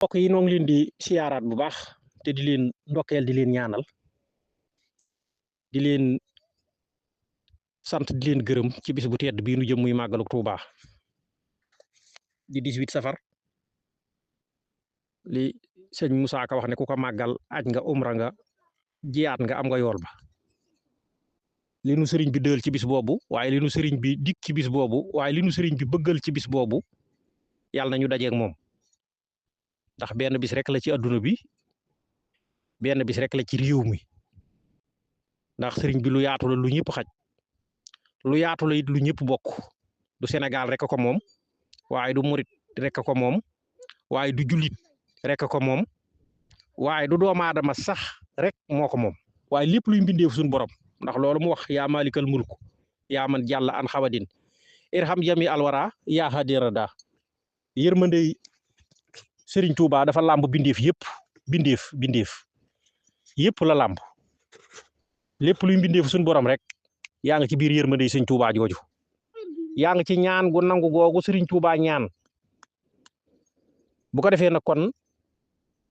mbokk yi noo ngi leen di siyaaraat bu baax te di leen ndokkeel di leen ñaanal di leen sant di leen gërëm ci bis bu tedd bii nu jëm muy màggalu Tuuba di 18 safar li sëñ Moussa Ka wax ne ku ko màggal aj nga umra nga jiyaat nga am nga yool ba li nu sëriñ bi dël ci bis boobu waaye li nu sëriñ bi dik ci bis boobu waaye li nu sëriñ bi bëggal ci bis boobu yàlla na ñu dajeeg moom ndax benn bis rek la ci adduna bi benn bis rek la ci réew mi ndax sëriñ bi lu yaatu la lu ñëpp xaj lu yaatu la it lu ñëpp bokk du Sénégal rek ko moom waaye du murit rek ko moom waaye du jullit rek ko moom waaye du doomu aadama sax rek moo ko moom waaye lépp luy mbindeef suñu borom ndax loolu mu wax yaa malikal mulk yaa man jàlla an xawadin irham jami alwara yaa hadirada yërmande Sëriñ Tuuba dafa làmb bindeef yëpp bindeef yëpp la làmb lépp luy mbindeef suñu borom rek yaa nga ci biir yërmande Sëriñ Tuuba jooju yaa nga ci ñaan gu nangu googu Sëriñ Tuuba ñaan bu ko defee nag kon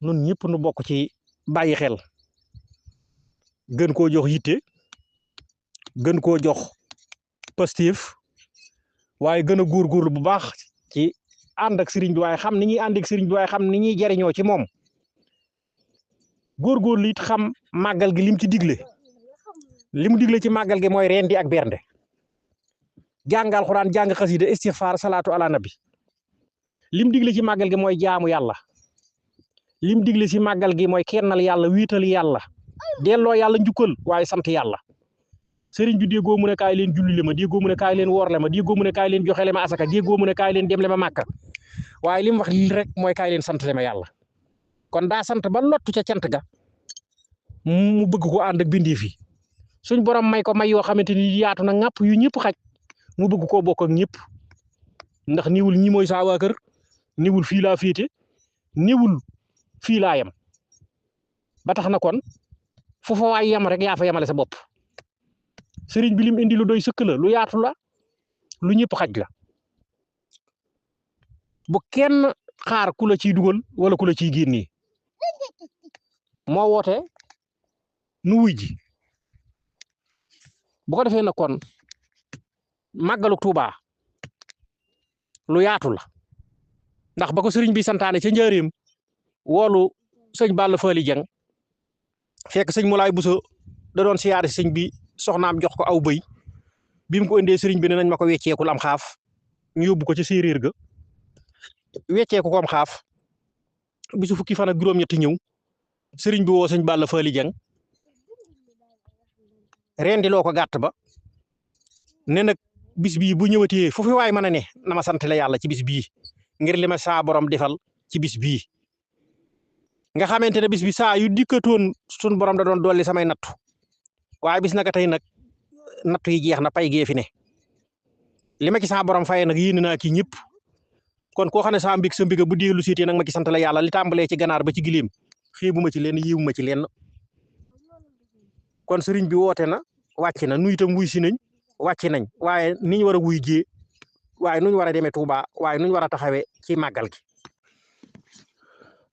nun ñëpp nu bokk ci bàyyi xel gën koo jox yitte gën koo jox positif waaye gën a góorgóorlu bu baax ci ànd ak sëriñ bi waaye xam ni ñuy ànd ak sëriñ bi waaye xam ni ñuy jariñoo ci moom góorgóorlu it xam màggal gi lim ci digle li mu digle ci màggal gi mooy rendi ak bernde jàng alxuraan jàng xasida istixfaar salaatu ala nabi lim digle ci màggal gi mooy jaamu yàlla lim digle ci màggal gi mooy kennal yàlla wiital yàlla delloo yàlla njukkal waaye sant yàlla sëriñ bi déggoo mu ne kaay leen jullile ma déggoo mu ne kaay leen woorle ma déggoo mu ne kaay leen joxele ma asaka déggoo mu ne kaay leen demle ma màkka waaye li mu wax lii rek mooy kaay leen sant le ma yàlla kon daa sant ba lottu ca cant ga mu bëgg ko ànd ak bindeef yi suñ borom may ko may yoo xamante ni yaatu na ŋàpp yu ñëpp xaj mu bëgg koo bokk ak ñëpp ndax niwul ñi mooy saa waa kër niwul fii laa féete niwul fii laa yem ba tax na kon foofa waay yem rek yaa fa yemale sa bopp sëriñ bi lim indi lu doy sëkk la lu yaatu la lu ñëpp xaj la bu kenn xaar ku la ciy dugal wala ku la ciy génnee moo woote nu wuy ji bu ko defee na kon màggalu Tuuba lu yaatu la ndax ba ko sëriñ bi santaane ca njaareem woolu sëñ Balla Faali Jeng fekk sëñ Moulay Bousso da doon siyaare sëñ bi soxnaam jox ko aw bëy bi mu ko indee sëriñ bi ne nañ ma ko wecceekul am xaaf ñu yóbbu ko ca séeréer ga wecceeku ko am xaaf bisu fukki fan ak juróom-ñetti ñëw sëriñ bi woo sëñ Balla Faali Jeng rendiloo ko gàtt ba ne nag bis bii bu ñëwatee foofu waay mën a ne na ma sant la yàlla ci bis bii ngir li ma saa borom defal ci bis bii nga xamante ne bis bi saa yu dikkatoon sun borom da doon dolli samay nattu waaye bis naka tey nag nattu yi jeex na pay gee fi ne li ma ci saa borom fayee nag yéene naa ci ñëpp kon koo xam ne saa mbig sa mbiga bu déelu siitee nag ma ci sant la yàlla li tàmbalee ci ganaar ba ci gileem xeebu ma ci leen yiwu ma ci leen kon sëriñ bi woote na wàcc na nu itam wuy si nañ wàcc nañ waaye ni ñu war a wuy jee waaye nu ñu war a demee Touba waaye nu ñu war a taxawee ci màggal gi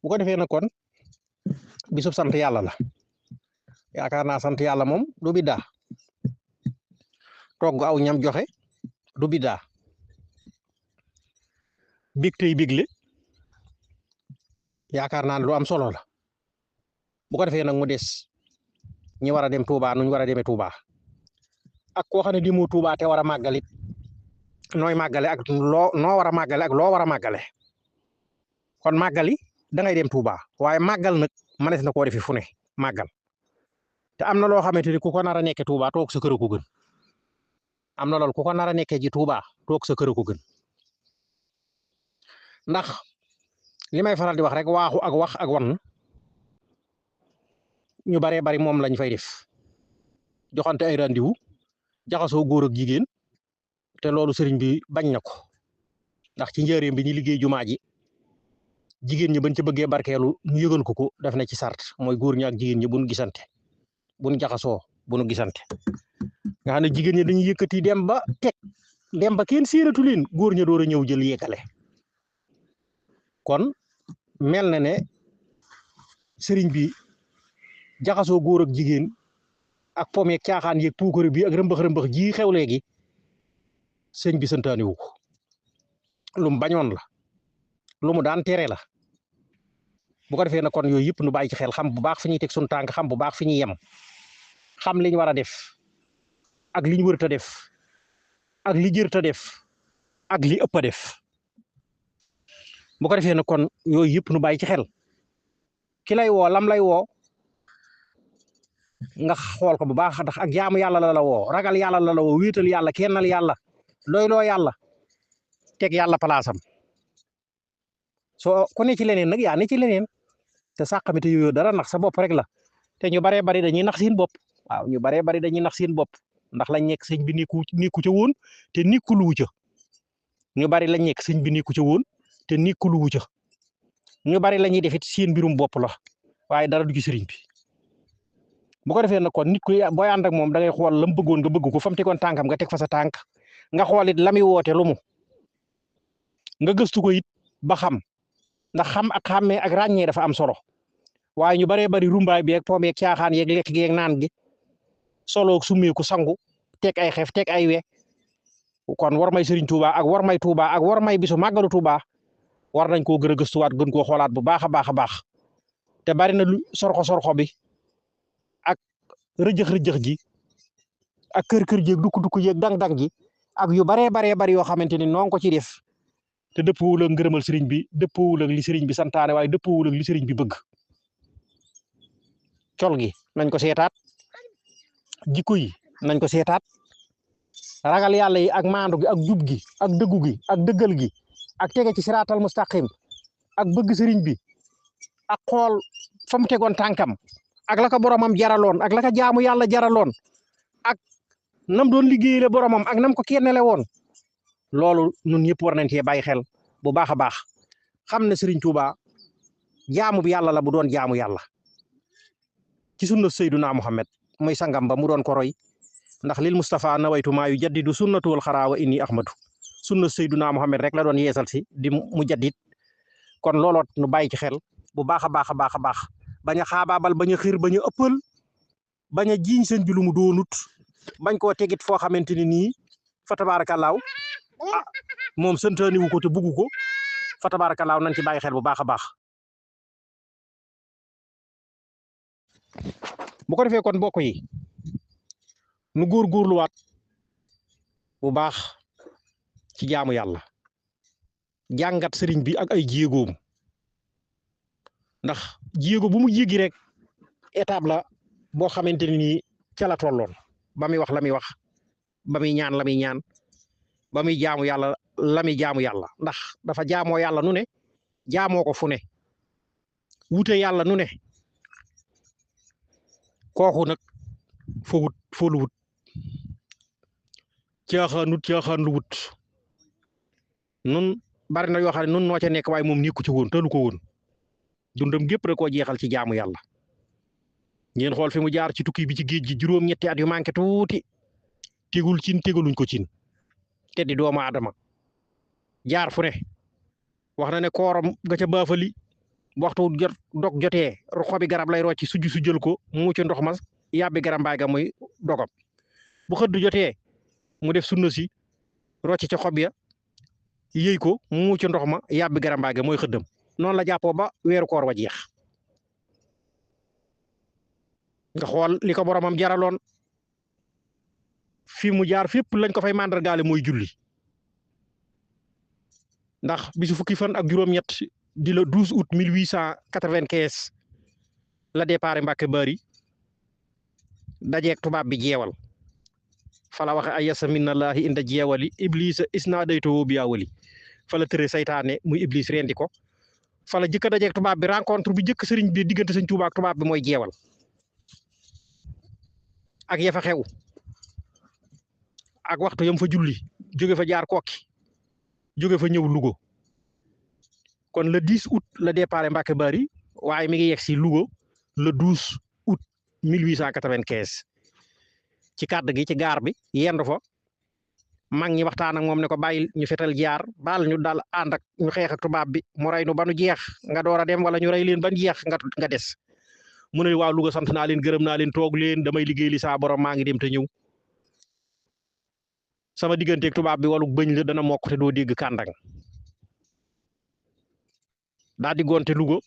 bu ko defee nag kon bisub sant yàlla la yaakaar naa sant yàlla moom du biddaa togg aw ñam joxe du biddaa big tey bigle yaakaar naa lu am solo la bu ko defee nag mu des ñi war a dem Touba nu ñu war a demee Touba ak koo xam ne di mu Touba te war a màggalit nooy màggale ak noo war a màggale ak loo war a màggale kon màggali da ngay dem Touba waaye màggal nag mënees na koo defi fu ne màggal te am na loo xamante ni ku ko nar a nekkee Touba toog sa kër ko gën am na loolu ku ko nar a nekkee ji Touba toog sa kër ko gën ndax li may faral di wax rek waaxu ak wax ak wan ñu baree bari moom lañ fay def joxante ay rendez-vous jaxasoo góor ak jigéen te loolu sëriñ bi bañ na ko ndax ci njëriñ bi ñu liggéey jumaa ji jigéen ñi bañ ci bëggee barkeelu ñu yëgal ko def na ci sart mooy góor ñi ak jigéen ñi buñ gisante buñ jaxasoo buñu gisante nga xam ne jigéen ñi dañuy yëkkati dem ba teg dem ba kenn séenatu leen góor ña door a ñëw jël yeggale kon mel na ne sëriñ bi jaxasoo góor ak jigéen ak pom yeeg caaxaan yeeg puukare bi ak rëmbax ji xew léegi sëñ bi santaane wu ko lu mu bañoon la lu mu daan tere la bu ko defee na kon yooyu yëpp nu bàyyi ci xel xam bu baax fi ñuy teg suñu tànk xam bu baax fi ñuy yem xam li ñu war a def ak li ñu wërta a def ak li jërta def ak li ëpp a def bu ko defee na kon yooyu yëpp nu bàyyi ci xel ki lay woo lam lay woo nga xool ko bu baax ndax ak jaamu yàlla la woo ragal yàlla la woo wéetal yàlla kennal yàlla doyloo yàlla teg yàlla palaasam soo ku ne ci leneen nag yaa ne ci leneen te sàqamite yooyu dara nax sa bopp rek la te ñu baree bari dañuy nax seen bopp waaw ñu baree bari dañuy nax seen bopp ndax lañ nekk sëñ bi nekku ca woon te nekkul wu ca ñu bari lañ nekk sëñ bi nekku ca woon te nekkul wu ca ñu bari la ñuy def it seen mbirum bopp la waaye dara du ci sëriñ bi bu ko defee nag kon nit ku booy ànd ak moom da ngay xool lam bëggoon nga bëgg ko fa mu tegoon tànkam nga teg fa sa tànk nga xool it la muy woote lu mu nga gëstu ko it ba xam ndax xam ak xàmmee ak ràññee dafa am solo waaye ñu baree bari rumbaay bi ak poom yeeg caaxaan yeeg lekk gi ak naan gi solo summeeku sangu teg ay xef teg ay we kon war may Serigne Touba ak war may Touba ak war may bisu màggalu Touba war nañ koo gën a gëstuwaat gën koo xoolaat bu baax a baax a baax te bari na lu sorxo bi ak rëjëx gi ak kër jéeg dukk jéeg dang ji ak yu baree bari yoo xamante ni noo ko ci def te dëppwul ak ngërëmal sëriñ bi dëppwul ak li sëriñ bi santaane waaye dëppwul ak li sëriñ bi bëgg col gi nañ ko seetaat jikko yi nañ ko seetaat ragal yàlla yi ak maandu gi ak jub gi ak dëggu gi ak dëggal gi ak tege ci siraatal mustaqim ak bëgg sëriñ bi ak xool fa mu tegoon tànkam ak la ko boromam jaraloon ak la ko jaamu yàlla jaraloon ak nam doon liggéeyale boromam ak nam ko kennele woon loolu ñun ñëpp war nañ cee bàyyi xel bu baax a baax xam ne Serigne Touba jaamu bi yàlla la bu doon jaamu yàlla ci sunna Seyduna Muhammad muy sangam ba mu doon ko roy ndax lil Mustafa nawaytu maa yu jaddidu sunnatu wal xaraawa inni ahmadu sunna Seyduna Muhammad rek la doon yeesal si di mu jaddit kon looloot nu bàyyi ci xel bu baax a baax a baax a baax bañ a xaabaabal bañ a xiir bañ a ëppal bañ a jiiñ sëñ bi lu mu doonut bañ koo tegit foo xamante ni nii fa tabaarakallaaw moom santaani wu ko te bugg ko fa tabaarakallaaw nañ ci bàyyi xel bu baax a baax bu ko defee kon mbokk yi nu góorgóorluwaat bu baax ci jaamu yàlla jàngat sëriñ bi ak ay jéegoom ndax jéego bu mu jéggi rek étape la boo xamante ne nii ca la tolloon ba muy wax la muy wax ba muy ñaan la muy ñaan ba muy jaamu yàlla la muy jaamu yàlla ndax dafa jaamoo yàlla nu ne jaamoo ko fu ne wute yàlla nu ne kooku nag foo wut foo lu wut caaxaan lu wut nun bari na yoo xam ne nun noo ca nekk waaye moom nekku ci woon te lu ko woon dundam gépp rek koo jeexal ci jaamu yàlla ngeen xool fi mu jaar ci tukki bi ci géej gi juróom-ñetti at yu manqué tuuti tegul cin tegaluñ ko cin te di doomu aadama jaar fu ne wax na ne kooram ga ca baafali waxtu jot dog jotee xobi garab lay rocci su jël ko mu ci ndox ma yàbbi garab mbaay ga muy dogam bu xëdd jotee mu def sunna si rocci ca xob ya yëy ko mu ci ndox ma yàbbi garab mbaay ga mooy xëddam noonu la jàppoo ba weeru koor wa jeex nga xool li ko boromam jaraloon fi mu jaar fépp lañ ko fay màndargaale mooy julli ndax bisu fukki fan ak juróom-ñett di la 12 août 1895 la départ Mbàkke Bari dajeeg tubaab bi jeewal fala waxe ay yasa minallahi inda jeewali iblisa isna daytoo biyaawali fala tëre saytaane muy iblis rendi ko fala jëkk a dajeeg tubaab bi rencontre bi jëkk sëriñ bi diggante sëñ Tuubaa ak tubaab bi mooy jeewal ak ya fa xew ak waxtu yam fa julli jóge fa jaar kokki jóge fa ñëw Louga kon le 10 août la départ Mbàkke Bari waaye mi ngi yegg si Louga le 12 août 1895 ci kàdd gi ci gaar bi yendu fa mag ñi waxtaan ak moom ne ko bàyyil ñu fetal jaar baal ñu dal ànd ak ñu xeex ak tubaab bi mu rey nu ba nu jeex nga door a dem wala ñu rey leen ban jeex nga des mu ne waa Louga sant naa leen gërëm naa leen toog leen damay liggéey li saa borom maa ngi dem te ñëw sama digganteeg tubaab bi walu bëñ la dana mokk te doo dégg kàndang daa di gonte Louga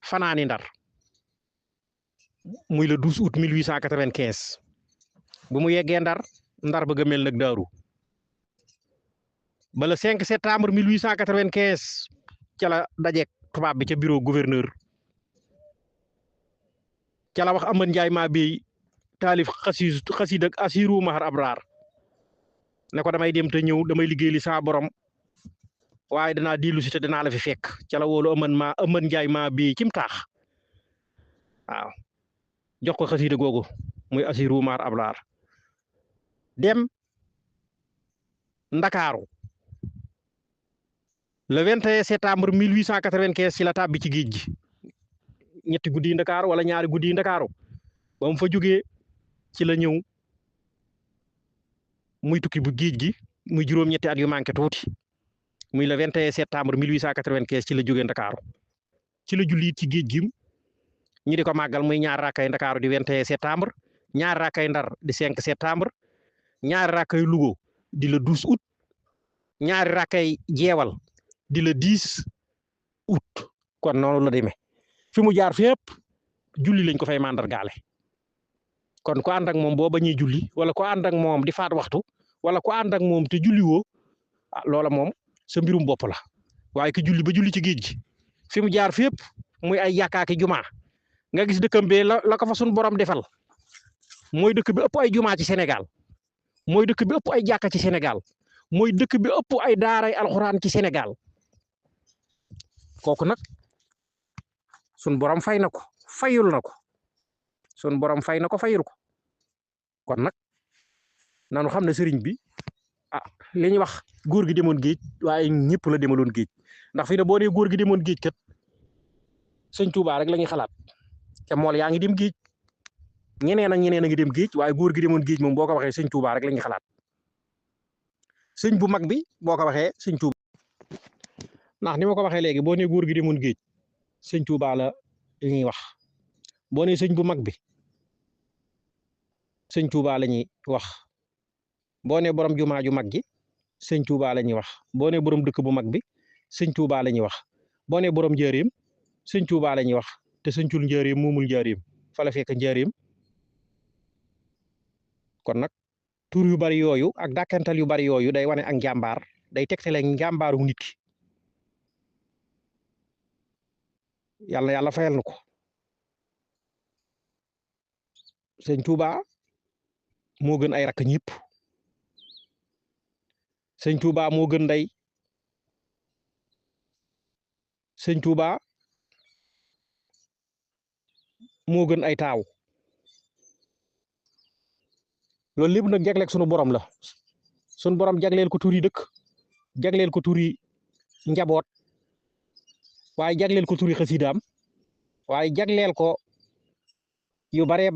fanaani Ndar muy le 12 août 1895 bu mu yeggee Ndar bëgg a mel nag Daaru ba le 5 septembre 1895 ca la dajeeg tubaab bi ca bureau gouverneur ca la wax Amady Ndiaye maa bi taalif xasiid ak Asiru Mahar Abraar ne ko damay dem te ñëw damay liggéey li saa borom waaye danaa dellu si te danaa la fi fekk ca la wóolu Amady Ndiaye maa bi cim taax waaw jox ko xasiida googu muy Asiru Mahar Abraar dem Ndakaaru le 21 septembre 1895 ci la tàbbi ci géej gi ñetti guddi Ndakaaru wala ñaari guddi Ndakaaru ba mu fa jógee ci la ñëw muy tukki bu géej gi muy juróom-ñetti at yu manqué tuuti muy le 21 septembre 1895 ci la jógee Ndakaaru ci la julli ci géej gi ñi di ko màggal muy ñaar rakkay Ndakaaru di 21 septembre ñaar rakkay Ndar di 5 septembre ñaari rakkay Louga di le 12 août ñaari rakkay Jeewal di le 10 août kon noonu la demee fi mu jaar fépp julli lañ ko fay mandargaale kon ko ànd ak moom boo bañee julli wala ko ànd ak moom di faat waxtu wala ko ànd ak moom te julli woo loola moom sa mbirum bopp la waaye ki julli ba julli ci géej gi fi mu jaar fépp muy ay yàkkaaki jumaa nga gis dëkkam bee la ko fa sun borom defal mooy dëkk bi ëpp ay jumaa ci Sénégal mooy dëkk bi ëpp ay jàkka ci Sénégal mooy dëkk bi ëpp ay daaray alxuraan ci Sénégal kooku nag sun borom fay na ko fayul na ko sun borom fay na ko fayul ko kon nag nanu xam ne sëriñ bi li ñuy wax góor gi demoon géej waaye ñëpp la demaloon géej ndax fi ne boo nee góor gi demoon géej kat sëñ Tuubaa rek la ñuy xalaat te mool yaa ngi dem géej ñeneen ak ñeneen a ngi dem géej waaye góor gi demoon géej moom boo ko waxee sëñ Tuubaa rek la ñuy xalaat sëñ bu mag bi boo ko waxee sëñ Tuubaa ndax ni ma ko waxee léegi boo nee góor gi demoon géej sëñ Tuubaa la ñuy wax boo nee sëñ bu mag bi sëñ Tuubaa la ñuy wax boo nee borom jumaa ju mag gi sëñ Tuubaa la ñuy wax boo nee borom dëkk bu mag bi sëñ Tuubaa la ñuy wax boo nee borom njaareem sëñ Tuubaa la ñuy wax te sëñcul njaareem moomul njaareem fa la fekk njaareem kon nag tur yu bari yooyu ak dàkkantal yu bari yooyu day wane ak njàmbaar day tegtale njàmbaaru nit ki yàlla fayal na ko sëñ Tuubaa moo gën ay rakk ñëpp sëñ Tuubaa moo gën ndey sëñ Tuubaa moo gën ay taaw loolu lépp nag jagleeg sunu borom la sunu borom jagleel ko turi dëkk jagleel ko turi njaboot waaye jagleel ko turi xasidaam waaye jagleel ko yu baree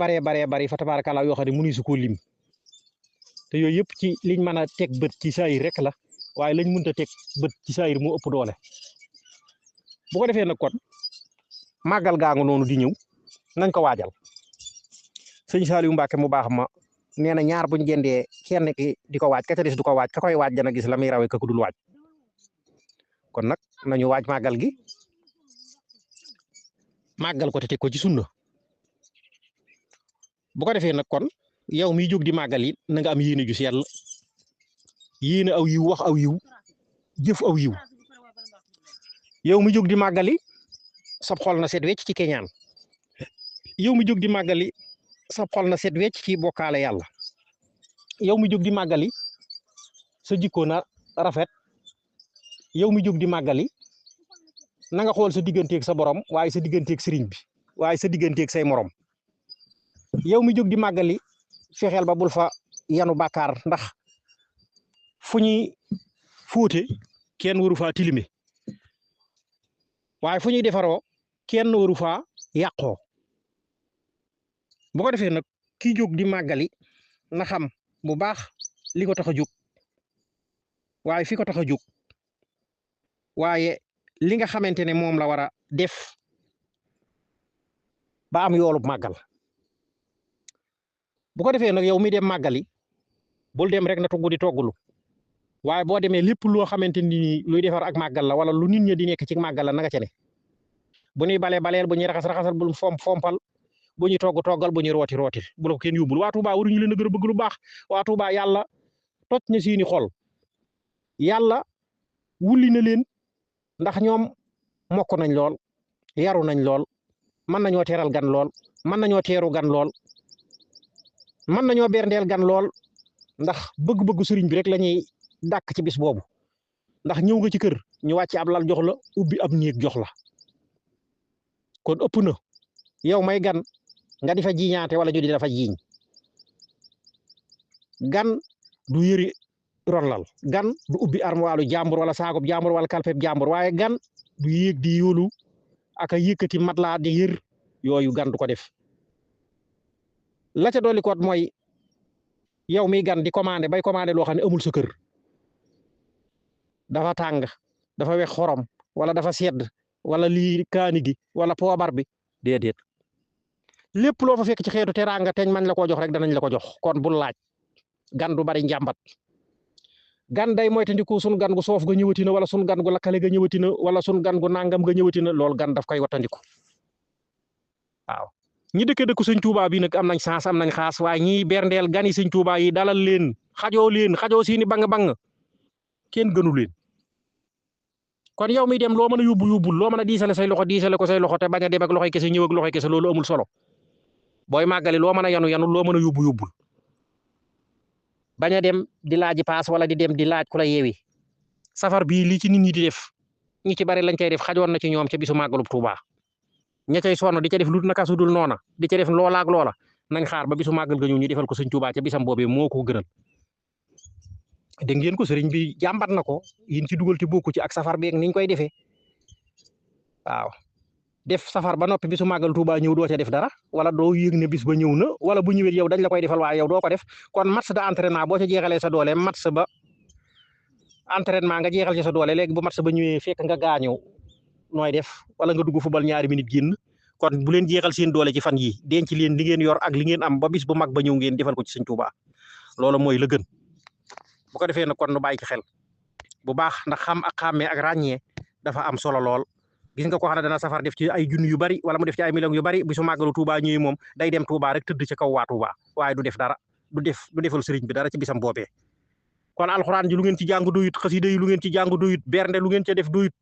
bari fa tabaarakallaa yoo xam ne mënuñu su ko lim te yooyu yëpp ci liñ mën a teg bët ci saayir rek la waaye lañ mënta teg bët ci saayir moo ëpp doole bu ko defee nag kon màggal gaangu noonu di ñëw nañ ko waajal sëñ Saliou Mbacke mu baax ma nee na ñaar buñ jëndee kenn ki di ko waaj ka ca des du ko waaj ka koy waaj dana gis la muy rawee ka ko dul waaj kon nag nañu waaj màggal gi màggal ko te teg ko ci sunna bu ko defee nag kon yow miy jóg di màggal yi na nga am yéene ju sell yéene aw yiw wax aw yiw jëf aw yiw yow mi jóg di màggali sab xol na set wecc ci keñaan yow mi jóg di màggali sab xol na set wecc ci bokkaale yàlla yow mi jóg di màggali sa jikko na rafet yow mi jóg di màggali na nga xool sa digganteeg sa borom waaye sa digganteeg sëriñ bi waaye sa digganteeg say morom yow mi jóg di màggali fexeel ba bul fa yanu bàkkaar ndax fu ñuy fóote kenn waru faa tilime waaye fu ñuy defaroo kenn waru faa yàqoo bu ko defee nag kii jóg di màggali na xam bu baax li ko tax a jóg waaye fi ko tax a jóg waaye li nga xamante ne moom la war a def ba am yoolub màggal bu ko defee nag yow mi dem màggali bul dem rek na tugg di toggulu waaye boo demee lépp loo xamante ni luy defar ak màggal la wala lu nit ñi di nekk ci màggal la na nga ca ne bu ñuy balee baleel bu ñuy raxas raxasal bu fompal bu ñuy togg toggal bu ñuy rooti rooti bu la ko kenn yóbbul waa Touba waruñu leen a gën a bëgg lu baax waa Touba yàlla toj na seeni xol yàlla wulli na leen ndax ñoom mokk nañ lool yaru nañ lool mën nañoo teeral gan lool mën nañoo teeru gan lool mën nañoo berndeel gan lool ndax bëgg-bëggu sëriñ bi rek la ñuy dàkk ci bis boobu ndax ñëw nga ci kër ñu wàcce ab lal jox la ubbi ab néeg jox la kon ëpp na yow may gan nga di fa jiñaate wala ñu di dafa jiiñ gan du yëri ronlal gan du ubbi armoiru jàmbur wala saakub jàmbur wala kalpeb jàmbur waaye gan du yéeg di yóolu ak a yëkkati matelas di yër yooyu gan du ko def la ca dolli koot mooy yow mi gan di commandé bay commandé loo xam ne amul sa kër dafa tàng dafa wex xorom wala dafa sedd wala lii kaani gi wala poobar bi déedéet lépp loo fa fekk ci xeetu teraanga teñ mañ la ko jox rek danañ la ko jox kon bul laaj gan du bari njàmbat gan day moytandiku sun gan gu soof ga ñëwati na wala sun gan gu lakkale ga ñëwati na wala sun gan gu nangam ga ñëwati na loolu gan daf koy wattandiku waaw ñi dëkk sëñ Touba bi nag am nañ chance am nañ xaas waaye ñiy berndeel gan yi sëñ Touba yi dalal leen xajoo seeni bang kenn gënu leen kon yow mi dem loo mën a yóbbul loo mën a diisale say loxo diisale ko say loxo te bañ a dem ak loxoy kese ñëw ak loxoy kese loolu amul solo booy màggali loo mën a yanu loo mën a yóbbul bañ a dem di laaji paas wala di dem di laaj ku la yeewi safar bii lii ci nit ñi di def ñi ci bari lañ cay def xajoon na ci ñoom ca bisu màggalub Touba ña cay sonn di ca def lu naka su dul noona di ca def loola ak loola nañ xaar ba bisu màggal ga ñëw ñu defal ko sëñ Touba ca bisam boobee moo ko gënal dégg ngeen ko sëriñ bi jàmbat na ko yin ci dugal te bokku ci ak safar beeg niñ koy defee waaw def safar ba noppi bisu màggal Touba ñëw doo ca def dara wala doo yëg ne bis ba ñëw na wala bu ñëwee yow dañ la koy defal waaye yow doo ko def kon match de entraînement boo ca jeexalee sa doole match ba entraînement nga jeexal ci sa doole léegi bu match ba ñëwee fekk nga gaañoo nooy def wala nga dugg football ñaari minute génn kon bu leen jeexal seen doole ci fan yi denc leen li ngeen yor ak li ngeen am ba bis bu mag ba ñëw ngeen defal ko ci sëñ Touba loolu mooy la gën bu ko defee nag kon nu bàyyi ci xel bu baax ndax xam ak xàmmee ak ràññee dafa am solo lool gis nga ko xam ne dana safar def ci ay junni yu bari wala mu def ci ay millions yu bari bisu màggalu Touba ñëwee moom day dem Touba rek tëdd ci kaw waa Touba waaye du def dara du defal sëriñ bi dara ci bisam boobee kon alxuraan ji lu ngeen ci jàng doyut xasida yi lu ngeen ci jàng doyut bernde lu ngeen ca def doyut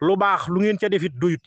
lu baax lu ngeen ca defit doyut